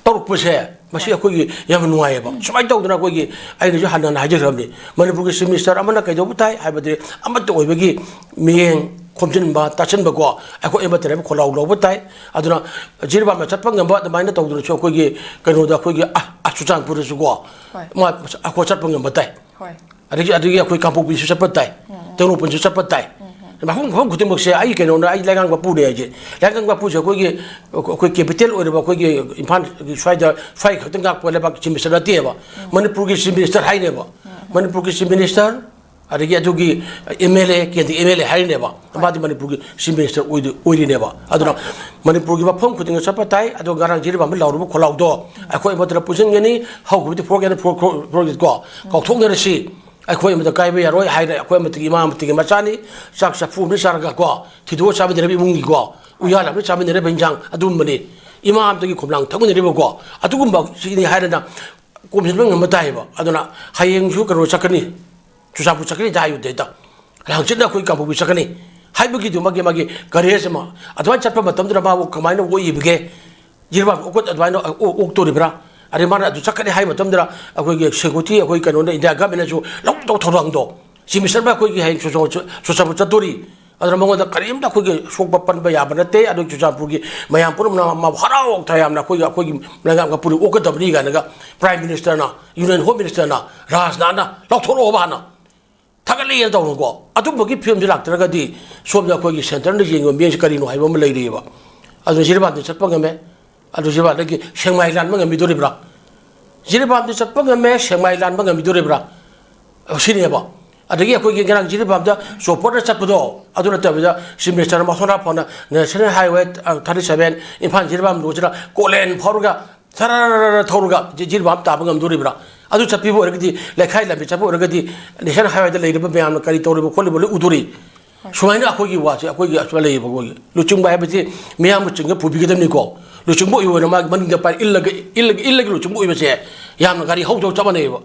ꯇꯧꯔꯛꯄꯁꯦ, ꯃꯁꯤ ꯑꯩꯈꯣꯏꯒꯤ ꯌꯥꯝꯅ ꯅꯨꯡꯉꯥꯏꯌꯦꯕ꯫ ꯁꯨꯃꯥꯏꯅ ꯇꯧꯗꯅ ꯑꯩꯈꯣꯏꯒꯤ, ꯑꯩꯅꯁꯨ ꯍꯟꯅ ꯍꯟꯅ ꯍꯥꯏꯖꯈ꯭ꯔꯕꯅꯤ, ꯃꯅꯤꯄꯨꯔꯒꯤ Chief Minister ꯑꯃꯅ ꯀꯩꯗꯧꯕ ꯇꯥꯏ ꯍꯥꯏꯕꯗꯤ ꯑꯃꯠꯇ ꯑꯣꯏꯕꯒꯤ ꯃꯤꯠꯌꯦꯡ ꯈꯣꯝꯖꯤꯟꯕ, ꯇꯥꯁꯤꯟꯕꯀꯣ, ꯑꯩꯈꯣꯏ ꯑꯃꯠꯇꯅꯦꯕ ꯈꯣꯜꯂꯥꯎ ꯂꯧꯕ ꯇꯥꯏ꯫ ꯑꯗꯨꯅ ꯖꯤꯔꯤꯕꯥꯝꯗ ꯆꯠꯄ ꯉꯝꯕ ꯑꯗꯨꯃꯥꯏꯅ ꯇꯧꯗꯅꯁꯨ ꯑꯩꯈꯣꯏꯒꯤ ꯀꯩꯅꯣꯗ, ꯑꯩꯈꯣꯏꯒꯤ, ꯑ, ꯑ, ꯆꯨꯔꯆꯥꯟꯄꯨꯔꯗꯁꯨꯀꯣ ꯍꯣꯏ꯫ ꯃꯥ ꯑꯩꯈꯣꯏ ꯆꯠꯄ ꯉꯝꯕ ꯇꯥꯏ꯫ ꯍꯣꯏ꯫ ꯑꯗꯒꯤ, ꯑꯗꯒꯤ ꯑꯩꯈꯣꯏ ꯀꯥꯡꯄꯣꯛꯄꯤꯁꯨ ꯆꯠꯄ ꯇꯥꯏ, ꯇꯦꯡꯅꯧꯄꯜꯁꯨ ꯆꯠꯄ ꯇꯥꯏ꯫ ꯃꯐꯝ, ꯃꯐꯝ ꯈꯨꯗꯤꯡꯃꯛꯁꯦ ꯑꯩ ꯀꯩꯅꯣꯅ, ꯑꯩ ꯂꯩꯉꯥꯛ ꯃꯄꯨꯅꯦ ꯍꯥꯏꯁꯦ꯫ ꯂꯩꯉꯥꯛ ꯃꯄꯨꯁꯦ ꯑꯩꯈꯣꯏꯒꯤ, ꯑꯩꯈꯣꯏ capital ꯑꯣꯏꯔꯤꯕ ꯑꯩꯈꯣꯏꯒꯤ ꯏꯝꯐꯥꯜꯒꯤ ꯁ꯭ꯋꯥꯏꯗ, ꯁ꯭ꯋꯥꯏ ꯈꯛꯇꯪ ꯉꯥꯛꯄ ꯂꯩꯕꯥꯛꯀꯤ Chief Minister ꯅꯠꯇꯦꯕ꯫ ꯃꯅꯤꯄꯨꯔꯒꯤ Chief Minister ꯍꯥꯏꯅꯦꯕ꯫ ꯃꯅꯤꯄꯨꯔꯒꯤ Chief Minister, ꯑꯗꯒꯤ ꯑꯗꯨꯒꯤ ꯑꯦꯝ ꯑꯦꯜ ꯑꯦ, ꯀꯦꯟꯗ꯭ꯔ ꯑꯦꯝ ꯑꯦꯜ ꯑꯦ ꯍꯥꯏꯔꯤꯅꯦꯕ, ꯃꯥꯗꯤ ꯃꯅꯤꯄꯨꯔꯒꯤ ꯆꯤꯐ ꯃꯤꯅꯤꯁꯇꯔ ꯑꯣꯏꯗꯣꯏ-, ꯑꯣꯏꯔꯤꯅꯦꯕ꯫ ꯑꯗꯨꯅ ꯃꯅꯤꯄꯨꯔꯒꯤ ꯃꯐꯝ ꯈꯨꯗꯤꯡꯗ ꯆꯠꯄ ꯇꯥꯏ꯫ ꯑꯗꯣ ꯉꯔꯥꯡ ꯖꯤꯔꯤꯕꯥꯝꯗ ꯂꯥꯎꯔꯨꯕ ꯈꯣꯜꯂꯥꯎꯗꯣ ꯑꯩꯈꯣꯏ ꯑꯃꯠꯇꯅ ꯄꯨꯟꯁꯤꯟꯒꯅꯤ꯫ ꯍꯧꯈꯤꯕꯗꯤ ꯐꯣꯔ ꯀꯦꯅ ꯐꯣꯔ ꯀꯣ-, ꯐꯣꯔ ꯀꯣ, ꯀꯥꯎꯊꯣꯛꯅꯔꯁꯤ꯫ ꯑꯩꯈꯣꯏ ꯑꯃꯠꯇ ꯀꯥꯏꯕ ꯌꯥꯔꯣꯏ ꯍꯥꯏꯅ ꯑꯩꯈꯣꯏ ꯑꯃꯠꯇꯒꯤ ꯏꯃꯥ ꯑꯃꯠꯇꯒꯤ ꯃꯆꯥꯅꯤ꯫ ꯆꯥꯛ ꯆꯐꯨ ꯑꯃꯗ ꯆꯥꯔꯒ ꯀꯣ, ꯊꯤꯗꯣꯛꯑ ꯆꯥꯃꯤꯟꯅꯔꯤꯕ ꯏꯃꯨꯡꯒꯤꯀꯣ, ꯎꯌꯥꯜ ꯑꯃꯗ ꯆꯥꯃꯤꯟꯅꯔꯤꯕ ꯏꯟꯖꯥꯡ ꯑꯗꯨꯒꯨꯝꯕꯅꯤ꯫ ꯏꯃꯥ ꯑꯃꯠꯇꯒꯤ ꯈꯣꯝꯂꯥꯡ ꯊꯛꯃꯤꯟꯅꯔꯤꯕꯀꯣ, ꯑꯗꯨꯒꯨꯝꯕ ꯁꯤꯅꯤ ꯍꯥꯏꯗꯅ ꯀꯣꯝꯁꯤꯟꯕ ꯉꯝꯕ ꯇꯥꯏꯌꯦꯕ꯫ ꯑꯗꯨꯅ ꯍꯌꯦꯡꯁꯨ ꯀꯩꯅꯣ ꯆꯠꯀꯅꯤ, ꯆꯨꯔꯆꯥꯟꯄꯨꯔ ꯆꯠꯀꯅꯤ ꯍꯥꯏꯌꯨꯗ ꯍꯦꯛꯇ꯫ ꯍꯪꯆꯤꯠꯅ ꯑꯩꯈꯣꯏ ꯀꯥꯡꯄꯣꯛꯄꯤ ꯆꯠꯀꯅꯤ ꯍꯥꯏꯕꯒꯤꯗꯨ ꯃꯥꯒꯤ, ꯃꯥꯒꯤ ꯀꯔꯦꯖ ꯑꯃ꯫ ꯑꯗꯨꯃꯥꯏꯅ ꯆꯠꯄ ꯃꯇꯝꯗꯨꯗ ꯃꯥꯕꯨ ꯀꯃꯥꯏꯅ ꯑꯣꯛꯏꯕꯒꯦ? ꯖꯤꯔꯤꯕꯥꯝ ꯑꯣꯛꯄ ꯑꯗꯨꯃꯥꯏꯅ ꯑꯣꯛ-, ꯑꯣꯛꯇꯣꯔꯤꯕ꯭ꯔꯥ? ꯑꯗꯩ ꯃꯥꯅ ꯑꯗꯨ ꯆꯠꯀꯅꯤ ꯍꯥꯏꯕ ꯃꯇꯝꯗꯨꯗ ꯑꯩꯈꯣꯏꯒꯤ ꯁꯦꯀ꯭ꯌꯨꯔꯤꯇꯤ, ꯑꯩꯈꯣꯏ ꯀꯩꯅꯣꯅ, ꯏꯟꯗꯤꯌꯥ ꯒꯃꯦꯟꯅꯁꯨ ꯂꯧꯗꯧ ꯊꯧꯔꯥꯡꯗꯣ, ꯆꯤꯐ ꯃꯤꯅꯤꯁꯇꯔ ꯑꯩꯈꯣꯏꯒꯤ ꯍꯌꯦꯡ ꯆꯨꯔꯆꯥꯟꯄꯨꯔ ꯆꯠ-, ꯆꯨꯔꯆꯥꯟꯄꯨꯔ ꯆꯠꯇꯣꯔꯤ꯫ ꯑꯗꯨꯅ ꯃꯉꯣꯟꯗ ꯀꯔꯤꯝꯇ ꯑꯩꯈꯣꯏꯒꯤ ꯁꯣꯛꯄ ꯄꯟꯕ ꯌꯥꯕ ꯅꯠꯇꯦ꯫ ꯑꯗꯨ ꯆꯨꯔꯆꯥꯟꯄꯨꯔꯒꯤ ꯃꯌꯥꯝ ꯄꯨꯝꯅꯃꯛꯅ ꯃꯥꯕꯨ ꯍꯔꯥꯎ ꯇꯌꯥꯝꯅ ꯑꯩꯈꯣꯏꯒꯤ, ꯑꯩꯈꯣꯏꯒꯤ ꯂꯩꯉꯥꯛꯅ ꯄꯨꯔꯤ ꯑꯣꯛꯀꯗꯕꯅꯤ ꯀꯥꯏꯅꯒ ꯄ꯭ꯔꯥꯏꯝ ꯃꯤꯅꯤꯁꯇꯔꯅ, ꯌꯨꯅꯤꯌꯟ ꯍꯣꯝ ꯃꯤꯅꯤꯁꯇꯔꯅ, ꯔꯥꯖꯅꯥꯊꯅ ꯂꯧꯊꯣꯔꯛꯑꯣꯕ ꯍꯥꯟꯅ꯫ ꯊꯥꯒꯠꯂꯛꯑꯦꯅ ꯇꯧꯔꯒꯀꯣ, ꯑꯗꯨꯝꯕꯒꯤ ꯐꯤꯕꯝꯁꯤ ꯂꯥꯛꯇ꯭ꯔꯒꯗꯤ ꯁꯣꯝꯗ ꯑꯩꯈꯣꯏꯒꯤ ꯁꯦꯟꯇꯔꯅ ꯌꯦꯡꯉꯤꯕ ꯃꯤꯠꯌꯦꯡꯁꯤ ꯀꯔꯤꯅꯣ ꯍꯥꯏꯕ ꯑꯃ ꯂꯩꯔꯤꯑꯕ꯫ ꯑꯗꯨꯅ ꯖꯤꯔꯤꯕꯥꯝꯗ ꯆꯠꯄ ꯉꯝꯃꯦ, ꯑꯗꯨ ꯖꯤꯔꯤꯕꯥꯝꯗꯒꯤ ꯁꯦꯛꯃꯥꯏ ꯂꯥꯟꯕ ꯉꯝꯈꯤꯗꯣꯔꯤꯕ꯭ꯔꯥ? ꯖꯤꯔꯤꯕꯥꯝꯗ ꯆꯠꯄ ꯉꯝꯃꯦ, ꯁꯦꯛꯃꯥꯏ ꯂꯥꯟꯕ ꯉꯝꯈꯤꯗꯣꯔꯤꯕ꯭ꯔꯥ? ꯁꯤꯅꯦꯕ꯫ ꯑꯗꯒꯤ ꯑꯩꯈꯣꯏꯒꯤ ꯉꯔꯥꯡ ꯖꯤꯔꯤꯕꯥꯝꯗ ꯆꯣꯄꯔꯗ ꯆꯠꯄꯗꯣ, ꯑꯗꯨ ꯅꯠꯇꯕꯤꯗ ꯆꯤꯐ ꯃꯤꯅꯤꯁꯇꯔꯅ ꯃꯊꯣꯟ ꯍꯥꯞꯄꯅ national highway thirty seven Imphal Jiribam ꯔꯣꯗꯁꯤꯗ ꯀꯣꯂꯦꯟ ꯐꯥꯎꯔꯒ ꯁꯔ ꯊꯧꯔꯒ ꯖꯤ-, ꯖꯤꯔꯤꯕꯥꯝ ꯇꯥꯕ ꯉꯝꯗꯣꯔꯤꯕ꯭ꯔꯥ? ꯑꯗꯨ ꯆꯠꯄꯤꯕ ꯑꯣꯏꯔꯒꯗꯤ, ꯂꯩꯈꯥꯏ ꯂꯝꯕꯤ ꯆꯠꯄ ꯑꯣꯏꯔꯒꯗꯤ, ꯅꯦꯁꯅꯦꯜ ꯍꯥꯏꯋꯦꯗ ꯂꯩꯔꯤꯕ ꯃꯌꯥꯝꯅ ꯀꯔꯤ ꯇꯧꯔꯤꯕ ꯈꯣꯠꯂꯤꯕ ꯂꯣꯏ ꯎꯗꯣꯔꯤ꯫ ꯁꯨꯃꯥꯏꯅ ꯑꯩꯈꯣꯏꯒꯤ ꯋꯥꯁꯦ, ꯑꯩꯈꯣꯏꯒꯤ ꯑꯁꯨꯃꯥꯏꯅ ꯂꯩꯌꯦꯕ꯫ ꯑꯩꯈꯣꯏꯒꯤ ꯂꯨꯆꯤꯡꯕ ꯍꯥꯏꯕꯁꯤ ꯃꯤꯌꯥꯝꯕꯨ ꯆꯤꯡꯉ ꯄꯨꯕꯤꯒꯗꯕꯅꯤꯀꯣ꯫ ꯂꯨꯆꯤꯡꯕ ꯑꯣꯏꯕꯅ ꯃꯥꯒꯤ ꯃꯅꯤꯡꯗ ꯄꯥꯏ ꯏꯜꯂꯒ, ꯏꯜꯂꯒ, ꯏꯜꯂꯒ ꯂꯨꯆꯤꯡꯕ ꯑꯣꯏꯕꯁꯦ ꯌꯥꯝꯅ ꯒꯥꯔꯤ ꯍꯧꯗꯕ ꯆꯞ ꯃꯥꯟꯅꯩꯌꯦꯕ꯫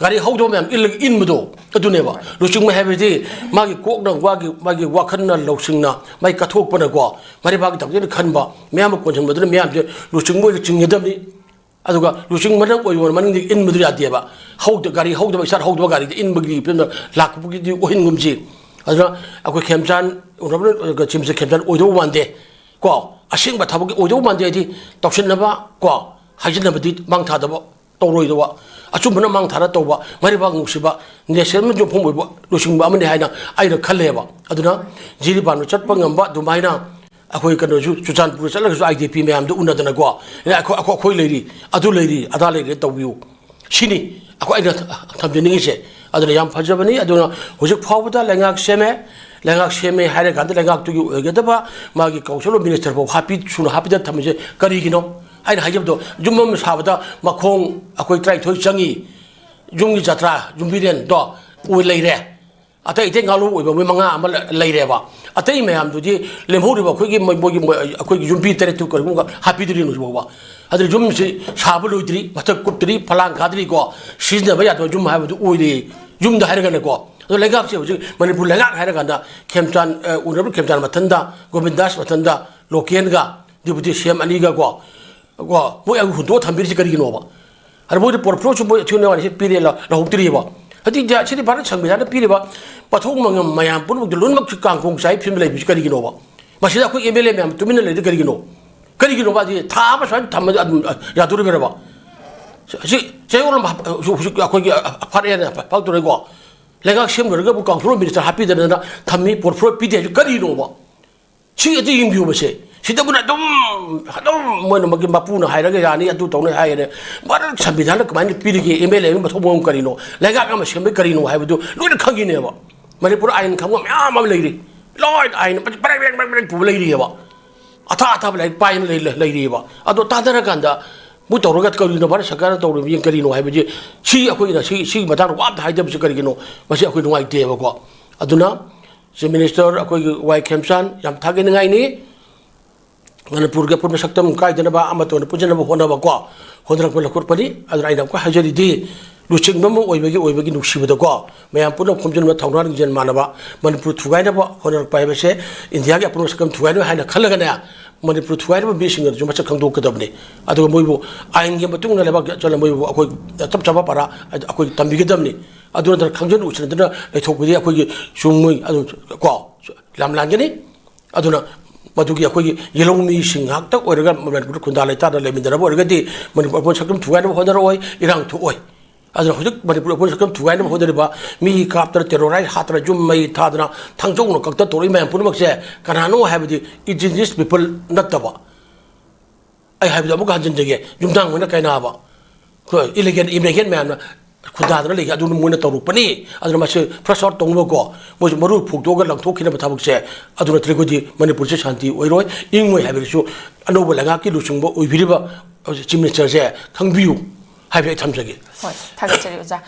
ꯒꯥꯔꯤ ꯍꯧꯗꯕ ꯃꯌꯥꯝ ꯏꯜꯂꯒ ꯏꯟꯕꯗꯣ ꯑꯗꯨꯅꯦꯕ꯫ ꯂꯨꯆꯤꯡꯕ ꯍꯥꯏꯕꯁꯤ ꯃꯥꯒꯤ ꯀꯣꯛꯅ, ꯃꯥꯒꯤ, ꯃꯥꯒꯤ ꯋꯥꯈꯜꯅ ꯂꯧꯁꯤꯡꯅ ꯃꯥꯒꯤ ꯀꯠꯊꯣꯛꯄꯅꯀꯣ, ꯃꯥꯏ ꯃꯥꯒꯤ ꯊꯧꯖꯤꯟ ꯈꯟꯕ, ꯃꯤꯌꯥꯝꯕꯨ ꯀꯣꯟꯁꯤꯟꯕꯗꯨꯅ ꯃꯤꯌꯥꯝꯁꯦ ꯂꯨꯆꯤꯡꯕ ꯑꯣꯏꯅ ꯆꯤꯡꯒꯗꯕꯅꯤ꯫ ꯑꯗꯨꯒ ꯂꯨꯆꯤꯡꯕꯅ ꯑꯣꯏꯕ ꯃꯅꯤꯡꯗꯒꯤ ꯏꯟꯕꯗꯨ ꯌꯥꯗꯦꯕ꯫ ꯍꯧꯗ-, ꯒꯥꯔꯤ ꯍꯧꯗꯕ, ꯏꯁꯥ ꯍꯧꯗꯕ ꯒꯥꯔꯤꯗ ꯏꯟꯕꯒꯤ ꯐꯤꯕꯝꯗ ꯂꯥꯛꯄꯒꯤꯗꯤ ꯑꯣꯏꯍꯟꯒꯨꯝꯁꯤ꯫ ꯑꯗꯨꯅ ꯑꯩꯈꯣꯏ ꯈꯦꯝꯆꯥꯟ, ꯑꯣꯅꯔꯦꯕꯜ ꯆꯤꯐ ꯃꯤꯅꯤꯁꯇꯔ ꯈꯦꯝꯆꯥꯟ ꯑꯣꯏꯗꯧꯕ ꯃꯥꯟꯗꯦ ꯀꯣ꯫ ꯑꯁꯦꯡꯕ ꯊꯕꯛꯀꯤ ꯑꯣꯏꯗꯧꯕ ꯃꯥꯟꯗꯦ ꯍꯥꯏꯗꯤ ꯇꯧꯁꯤꯟꯅꯕ ꯀꯣ, ꯍꯥꯏꯖꯤꯟꯅꯕꯗꯤ ꯃꯥꯡ ꯊꯥꯗꯕ ꯇꯧꯔꯣꯏꯗꯧꯕ, ꯑꯆꯨꯝꯕꯅ ꯃꯥꯡ ꯊꯥꯔ ꯇꯧꯕ, ꯃꯔꯩꯕꯥꯛ ꯅꯨꯡꯁꯤꯕ, ꯅꯦꯁꯅꯦꯜ ꯌꯨꯝꯐꯝ ꯑꯣꯏꯕ ꯂꯨꯆꯤꯡꯕ ꯑꯃꯅꯤ ꯍꯥꯏꯅ ꯑꯩꯅ ꯈꯜꯂꯦꯕ꯫ ꯑꯗꯨꯅ ꯖꯤꯔꯤꯕꯥꯝꯗ ꯆꯠꯄ ꯉꯝꯕ ꯑꯗꯨꯃꯥꯏꯅ ꯑꯩꯈꯣꯏ ꯀꯩꯅꯣꯁꯨ ꯆꯨꯔꯆꯥꯟꯄꯨꯔ ꯆꯠꯂꯒꯁꯨ ꯑꯥꯏ ꯗꯤ ꯄꯤ ꯃꯌꯥꯝꯗꯣ ꯎꯅꯗꯅꯀꯣ, ꯑꯦ, ꯑꯩꯈꯣꯏ, ꯑꯩꯈꯣꯏ, ꯑꯩꯈꯣꯏ ꯂꯩꯔꯤ, ꯑꯗꯨ ꯂꯩꯔꯤ, ꯑꯗꯥ ꯂꯩꯔꯤ ꯇꯧꯕꯤꯌꯨ꯫ ꯁꯤꯅꯤ ꯑꯩꯈꯣꯏ ꯑꯩꯅ ꯊꯝꯖꯅꯤꯡꯉꯤꯁꯦ꯫ ꯑꯗꯨꯅ ꯌꯥꯝ ꯐꯖꯕꯅꯤ꯫ ꯑꯗꯨꯅ ꯍꯧꯖꯤꯛ ꯐꯥꯎꯕꯗ ꯂꯩꯉꯥꯛ ꯁꯦꯝꯃꯦ, ꯂꯩꯉꯥꯛ ꯁꯦꯝꯃꯦ ꯍꯥꯏꯔꯀꯥꯟꯗ ꯂꯩꯉꯥꯛꯇꯨꯒꯤ ꯑꯣꯏꯒꯗꯕ ꯃꯥꯒꯤ council of minister ꯐꯥꯎ ꯍꯥꯞꯄꯤ, ꯁꯨꯅ ꯍꯥꯞꯄꯤꯗ ꯊꯝꯃꯤꯁꯦ ꯀꯔꯤꯒꯤꯅꯣ? ꯑꯩꯅ ꯍꯥꯏꯖꯕꯗꯣ, ꯌꯨꯝ ꯑꯃ ꯁꯥꯕꯗ ꯃꯈꯣꯡ ꯑꯩꯈꯣꯏ ꯇꯔꯥꯅꯤꯊꯣꯏ ꯆꯪꯉꯤ, ꯌꯨꯝꯒꯤ ꯖꯇ꯭ꯔꯥ, ꯌꯨꯝꯕꯤꯔꯦꯟꯗꯣ ꯑꯣꯏ ꯂꯩꯔꯦ, ꯑꯇꯩ ꯑꯇꯩ ꯉꯥꯂꯨ ꯑꯣꯏꯕ ꯃꯣꯏ ꯃꯉꯥ ꯑꯃ ꯂ-, ꯂꯩꯔꯦꯕ꯫ ꯑꯇꯩ ꯃꯌꯥꯝꯗꯨꯗꯤ ꯂꯦꯝꯍꯧꯔꯤꯕ ꯑꯩꯈꯣꯏꯒꯤ ꯃꯣꯏ-, ꯃꯣꯏꯒꯤ ꯃꯣꯏ-, ꯑꯩꯈꯣꯏꯒꯤ ꯌꯨꯝꯕꯤ ꯇꯔꯦꯠꯇꯨ ꯀꯔꯤꯒꯨꯝꯕ ꯍꯥꯞꯄꯤꯗ꯭ꯔꯤꯅꯣ ꯍꯧꯖꯤꯛ ꯐꯥꯎꯕ? ꯑꯗꯨꯅ ꯌꯨꯝꯁꯤ ꯁꯥꯕ ꯂꯣꯏꯗ꯭ꯔꯤ, ꯃꯊꯛ ꯀꯨꯞꯇ꯭ꯔꯤ, ꯐꯂꯥꯡ ꯀꯥꯗ꯭ꯔꯤꯀꯣ, ꯁꯤꯖꯤꯟꯅꯕ ꯌꯥꯗꯕ ꯌꯨꯝ ꯍꯥꯏꯕꯗꯨ ꯑꯣꯏꯔꯦ꯫ ꯌꯨꯝꯗ ꯍꯥꯏꯔꯒꯅꯀꯣ꯫ ꯑꯗꯣ ꯂꯩꯉꯥꯛꯁꯦ ꯍꯧꯖꯤꯛ ꯃꯅꯤꯄꯨꯔ ꯂꯩꯉꯥꯛ ꯍꯥꯏꯔꯀꯥꯟꯗ ꯈꯦꯝꯆꯥꯟ, ꯑ, ꯎꯅꯕ ꯈꯦꯝꯆꯥꯟ ꯃꯊꯟꯗ, ꯒꯣꯕꯤꯟꯗꯥꯁ ꯃꯊꯟꯗ, ꯂꯣꯀꯦꯟꯒ, deputy CM ꯑꯅꯤꯒ ꯀꯣ, ꯀꯣ, ꯃꯣꯏ ꯑꯗꯨ ꯍꯨꯟꯗꯣꯛꯑ ꯊꯝꯕꯤꯔꯤꯁꯤ ꯀꯔꯤꯒꯤꯅꯣꯕ? ꯑꯗ ꯃꯣꯏꯗ ꯄꯣꯔꯐ꯭ꯂꯣꯔꯁꯨ ꯃꯣꯏ ꯑꯊꯣꯏ ꯑꯅꯥꯎ ꯋꯥꯔꯤꯁꯦ ꯄꯤꯔꯦ, ꯂꯧ-, ꯂꯧꯍꯧꯗ꯭ꯔꯤꯑꯕ꯫ ꯑꯗꯨꯗꯤ ꯁꯤꯗꯤ ꯚꯥꯔꯠ ꯁꯪꯕꯤꯙꯥꯟꯗ ꯄꯤꯔꯤꯕ ꯄꯣꯠꯊꯣꯛ ꯃꯌꯥꯝ ꯄꯨꯝꯅꯃꯛꯇꯤ ꯂꯣꯏꯅꯃꯛꯁꯤ ꯀꯥꯡꯈꯣꯡ ꯆꯥꯏ ꯐꯤꯕꯝꯗ ꯂꯩꯕꯁꯤ ꯀꯔꯤꯒꯤꯅꯣꯕ? ꯃꯁꯤꯗ ꯑꯩꯈꯣꯏ MLA ꯃꯌꯥꯝ ꯇꯨꯃꯤꯟꯅ ꯂꯩꯔꯤꯗꯤ ꯀꯔꯤꯒꯤꯅꯣ? ꯀꯔꯤꯒꯤꯅꯣꯕ? ꯑꯁꯤ ꯊꯥ ꯑꯃ ꯁꯨꯃꯥꯏꯅ ꯊꯝꯃꯗꯤ ꯑꯗꯨꯝ, ꯑ, ꯌꯥꯗꯣꯔꯤꯕ꯭ꯔꯕ? ꯁꯤ ꯆꯌꯣꯜ ꯑꯃ ꯍꯥꯞ-, ꯍꯧꯖꯤꯛ, ꯍꯧꯖꯤꯛ ꯑꯩꯈꯣꯏꯒꯤ, ꯑ, ꯐꯥꯔꯛꯑꯦꯅ ꯐꯥꯎꯗꯣꯔꯦꯀꯣ꯫ ꯂꯩꯉꯥꯛ ꯁꯦꯝ ꯂꯣꯏꯔꯒꯕꯨ council of minister ꯍꯥꯞꯄꯤꯗꯅ ꯊꯝꯃꯤ, ꯄꯣꯔꯐ꯭ꯂꯣꯔ ꯄꯤꯗꯦ ꯍꯥꯏꯁꯤ ꯀꯔꯤꯅꯣꯕ? ꯁꯤ ꯑꯗꯨ ꯌꯦꯡꯕꯤꯌꯨꯕꯁꯦ꯫ ꯁꯤꯗꯕꯨꯅ ꯑꯗꯨꯝ, ꯑꯗꯨꯝ ꯃꯣꯏꯅ ꯃꯥꯒꯤ ꯃꯄꯨꯅ ꯍꯥꯏꯔꯒ ꯌꯥꯅꯤ, ꯑꯗꯨ ꯇꯧꯅꯤ ꯍꯥꯏꯔꯦ꯫ ꯚꯥꯔꯠ ꯁꯪꯕꯤꯙꯥꯟꯗ ꯀꯃꯥꯏꯅ ꯄꯤꯔꯤꯒꯦ? MLA ꯑꯃꯒꯤ ꯃꯊꯧ ꯃꯉꯝ ꯀꯔꯤꯅꯣ? ꯂꯩꯉꯥꯛ ꯑꯃ ꯁꯦꯝꯕꯩ ꯀꯔꯤꯅꯣ ꯍꯥꯏꯕꯗꯨ ꯂꯣꯏꯅ ꯈꯪꯉꯤꯅꯦꯕ꯫ ꯃꯅꯤꯄꯨꯔ ꯑꯥꯏꯟ ꯈꯪꯕ ꯃꯌꯥꯝ ꯑꯃ ꯂꯩꯔꯤ꯫ ꯂꯣꯏꯅ ꯑꯥꯏꯟ ꯕ꯭ꯔꯦꯛ, ꯕ꯭ꯔꯦꯛ, ꯕ꯭ꯔꯦꯛ, ꯕ꯭ꯔꯦꯛ ꯄꯨꯕ ꯂꯩꯔꯤꯑꯕ꯫ ꯑꯊꯥ ꯑꯊꯥꯕ ꯂꯥꯏꯔꯤꯛ ꯄꯥꯏꯅ ꯂꯩ-, ꯂꯩꯔꯤꯑꯕ꯫ ꯑꯗꯣ ꯇꯥꯟꯅꯔꯀꯥꯟꯗ ꯃꯣꯏ ꯇꯧꯔꯒ ꯀꯔꯤꯅꯣ ꯚꯥꯔꯠ ꯁꯔꯀꯥꯔꯅ ꯇꯧꯔꯤꯕ ꯌꯦꯡ ꯀꯔꯤꯅꯣ ꯍꯥꯏꯕꯁꯤ ꯁꯤ ꯑꯩꯈꯣꯏꯅ ꯁꯤ, ꯁꯤꯒꯤ ꯃꯇꯥꯡꯗ ꯋꯥ ꯑꯝꯇ ꯍꯥꯏꯗꯕꯁꯤ ꯀꯔꯤꯒꯤꯅꯣ? ꯃꯁꯤ ꯑꯩꯈꯣꯏ ꯅꯨꯡꯉꯥꯏꯇꯦꯕꯀꯣ꯫ ꯑꯗꯨꯅ Chief Minister ꯑꯩꯈꯣꯏꯒꯤ ꯋꯥꯏ ꯈꯦꯝꯆꯥꯟ ꯌꯥꯝ ꯊꯥꯒꯠꯅꯤꯡꯉꯥꯏꯅꯤ꯫ ꯃꯅꯤꯄꯨꯔꯒꯤ ꯑꯄꯨꯟꯕ ꯁꯛꯇꯝ ꯀꯥꯏꯗꯅꯕ ꯑꯃꯠꯇ ꯑꯣꯏꯅ ꯄꯨꯟꯁꯤꯟꯅꯕ ꯍꯣꯠꯅꯕꯀꯣ, ꯍꯣꯠꯅꯔꯛꯄ ꯂꯧꯈꯠꯄꯅꯤ꯫ ꯑꯗꯨꯅ ꯑꯩꯅ ꯑꯃꯨꯛꯀ ꯍꯥꯏꯖꯔꯤꯗꯤ, ꯂꯨꯆꯤꯡꯕ ꯑꯃ ꯑꯣꯏꯕꯒꯤ, ꯑꯣꯏꯕꯒꯤ ꯅꯨꯡꯁꯤꯕꯗꯀꯣ, ꯃꯌꯥꯝ ꯄꯨꯟꯅ ꯈꯣꯝꯖꯤꯟꯕ, ꯊꯧꯅꯥ ꯂꯤꯡꯖꯦꯜ ꯃꯥꯟꯅꯕ, ꯃꯅꯤꯄꯨꯔ ꯊꯨꯒꯥꯏꯅꯕ ꯍꯣꯠꯅꯔꯛꯄ ꯍꯥꯏꯕꯁꯦ ꯏꯟꯗꯤꯌꯥꯒꯤ ꯑꯄꯨꯟꯕ ꯁꯛꯇꯝ ꯊꯨꯒꯥꯏꯅꯕ ꯍꯥꯏꯅ ꯈꯜꯂꯒꯅꯦ, ꯃꯅꯤꯄꯨꯔ ꯊꯨꯒꯥꯏꯅꯕ ꯃꯤꯁꯤꯡ ꯑꯗꯨꯁꯨ ꯃꯁꯛ ꯈꯪꯗꯣꯛꯀꯗꯕꯅꯤ꯫ ꯑꯗꯨꯒ ꯃꯣꯏꯕꯨ ꯑꯥꯏꯟꯒꯤ ꯃꯇꯨꯡ ꯏꯟꯅ ꯂꯩꯕꯥꯛ ꯆꯠꯂ ꯃꯣꯏꯕꯨ ꯑꯩꯈꯣꯏ ꯆꯞ ꯆꯥꯕ ꯄꯔꯥ ꯑꯩꯈꯣꯏ ꯇꯝꯕꯤꯒꯗꯕꯅꯤ꯫ ꯑꯗꯨ ꯅꯠꯇꯅ ꯈꯪꯖꯟ ꯎꯁꯤꯟꯅꯗꯅ ꯂꯩꯊꯣꯛꯄꯗꯤ ꯑꯩꯈꯣꯏꯒꯤ ꯆꯨꯝꯃꯣꯏ꯫ ꯑꯗꯨ ꯀꯣ, ꯌꯥꯝ ꯂꯥꯟꯒꯅꯤ꯫ ꯑꯗꯨꯅ ꯃꯗꯨꯒꯤ ꯑꯩꯈꯣꯏꯒꯤ ꯌꯦꯜꯍꯧ ꯃꯤꯁꯤꯡ ꯉꯥꯛꯇ ꯑꯣꯏꯔꯒ ꯃꯅꯤꯄꯨꯔꯗ ꯈꯨꯟꯗꯥ ꯂꯩꯇꯥꯗ ꯂꯩꯃꯤꯟꯅꯔꯕ ꯑꯣꯏꯔꯒꯗꯤ ꯃꯅꯤꯄꯨꯔ ꯑꯩꯈꯣꯏ ꯁꯛꯇꯝ ꯊꯨꯒꯥꯏꯅꯕ ꯍꯣꯠꯅꯔꯛꯑꯣꯏ, ꯏꯔꯥꯡ ꯊꯣꯛꯑꯣꯏ꯫ ꯑꯗꯨꯅ ꯍꯧꯖꯤꯛ ꯃꯅꯤꯄꯨꯔ ꯑꯩꯈꯣꯏ ꯁꯛꯇꯝ ꯊꯨꯒꯥꯏꯅꯕ ꯍꯣꯠꯅꯔꯤꯕ, ꯃꯤ ꯀꯥꯞꯇꯅ, terrorize ꯍꯥꯠꯇꯅ, ꯌꯨꯝ ꯃꯩ ꯊꯥꯗꯅ, ꯊꯥꯡꯖꯧꯅ ꯀꯛꯇ ꯇꯧꯔꯛꯏ ꯃꯌꯥꯝ ꯄꯨꯝꯅꯃꯛꯁꯦ ꯀꯅꯥꯅꯣ ꯍꯥꯏꯕꯗꯤ indigenous people ꯅꯠꯇꯕ, ꯑꯩ ꯍꯥꯏꯕꯗꯣ ꯑꯃꯨꯛꯀ ꯍꯟꯖꯤꯟꯖꯒꯦ, ꯌꯨꯝꯊꯥꯡ ꯑꯣꯏꯅ ꯀꯥꯏꯅꯕ, ꯑꯩꯈꯣꯏ illegal immigrant ꯃꯌꯥꯝꯅ ꯈꯨꯟꯗꯥꯗꯅ ꯂꯩꯈꯤ꯫ ꯑꯗꯨꯅ ꯃꯣꯏꯅ ꯇꯧꯔꯛꯄꯅꯤ꯫ ꯑꯗꯨꯅ ꯃꯁꯤ flush out ꯇꯧꯅꯕꯀꯣ, ꯃꯣꯏꯁꯨ ꯃꯔꯨ ꯐꯨꯛꯇꯣꯛꯑꯒ ꯂꯪꯊꯣꯛꯈꯤꯅꯕ ꯊꯕꯛꯁꯦ, ꯑꯗꯨ ꯅꯠꯇ꯭ꯔꯒꯗꯤ ꯃꯅꯤꯄꯨꯔꯁꯦ ꯁꯥꯟꯇꯤ ꯑꯣꯏꯔꯣꯏ, ꯏꯪꯉꯣꯏ ꯍꯥꯏꯕꯗꯨꯁꯨ ꯑꯅꯧꯕ ꯂꯩꯉꯥꯛꯀꯤ ꯂꯨꯆꯤꯡꯕ ꯑꯣꯏꯕꯤꯔꯤꯕ ꯍꯧꯖꯤꯛ Chief Minister ꯁꯦ ꯈꯪꯕꯤꯌꯨ ꯍꯥꯏꯕꯁꯦ ꯑꯩ ꯊꯝꯖꯒꯦ꯫ ꯍꯣꯏ, ꯊꯥꯒꯠꯆꯔꯤ ꯑꯣꯖꯥ꯫